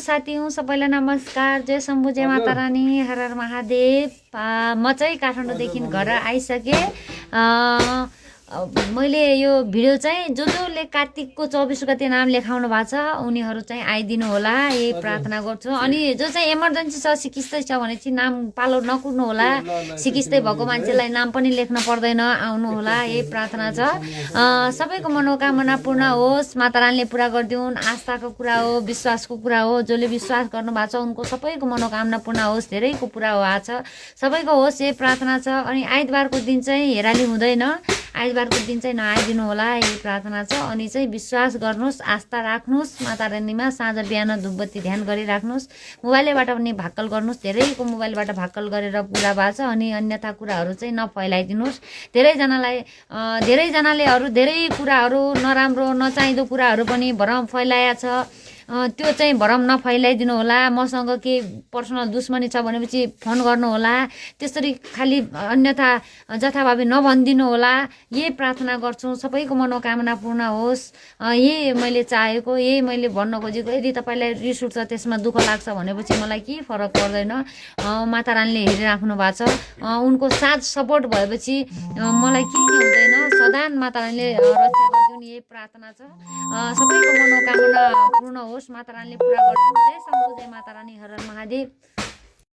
साथी हूँ, सबैलाई नमस्कार। जय शम्भु, जय माता रानी, हर हर महादेव। म चाहिँ काठमाडौँदेखि घर आइसकेँ। मैले यो भिडियो चाहिँ जसले कार्तिकको 24 गते नाम लेखाउनु भएको छ उनीहरू चाहिँ आइदिनु होला, यही प्रार्थना गर्छु। अनि जो चाहिँ इमर्जेन्सी छ, सिकिस्तै छ भने चाहिँ नाम पालो नकुर्नु होला। सिकिस्तै भएको मान्छेलाई नाम पनि लेख्न पर्दैन, आउनु होला, यही प्रार्थना छ। सबैको मनोकामना पूर्ण होस्, माता रानीले पुरा गरिदिउन्। आस्थाको कुरा हो, विश्वासको कुरा हो। जसले विश्वास गर्नु भएको छ उनको सबैको मनोकामना पूर्ण होस्, धेरैको पुरा भएको छ, सबैको होस्, यही प्रार्थना छ। अनि आइतबारको दिन चाहिँ हेराली हुँदैन, आइतबारको दिन चाहिँ नआइदिनु होला, यही प्रार्थना छ। अनि चाहिँ विश्वास गर्नुहोस्, आस्था राख्नुहोस् माता रानीमा। साँझ बिहान धुपबत्ती ध्यान गरिराख्नुहोस्। मोबाइलबाट पनि भाक्कल गर्नुहोस्, धेरैको मोबाइलबाट भाक्कल गरेर पुरा भएको छ। अनि अन्यथा कुराहरू चाहिँ नफैलाइदिनुहोस्। धेरैजनाले धेरै कुराहरू, नराम्रो नचाहिँदो कुराहरू पनि भरम फैलाया छ, त्यो चाहिँ भरम नफैलाइदिनु होला। मसँग के पर्सनल दुश्मनी छ भनेपछि फोन गर्नु होला, त्यसरी खालि अन्यथा जथाभावी नभनिदिनु होला, यही प्रार्थना गर्छु। सबैको मनोकामना पूर्ण होस्, यही मैले चाहेको, यही मैले भन्न खोजेको। यदि तपाईँलाई रिस उठ्छ, त्यसमा दुःख लाग्छ भनेपछि मलाई के फरक पर्दैन। माता रानीले हेरिराख्नु भएको छ, उनको साथ सपोर्ट भएपछि मलाई के हुँदैन। सदा माता रानीले रक्षा गरिदिउन्, यही प्रार्थना छ। सबैको मनोकामना पूर्ण होस्, माता रानीले पुरा गरिदिउन्। जय शम्भु, जय माता रानी, हर हर महादेव।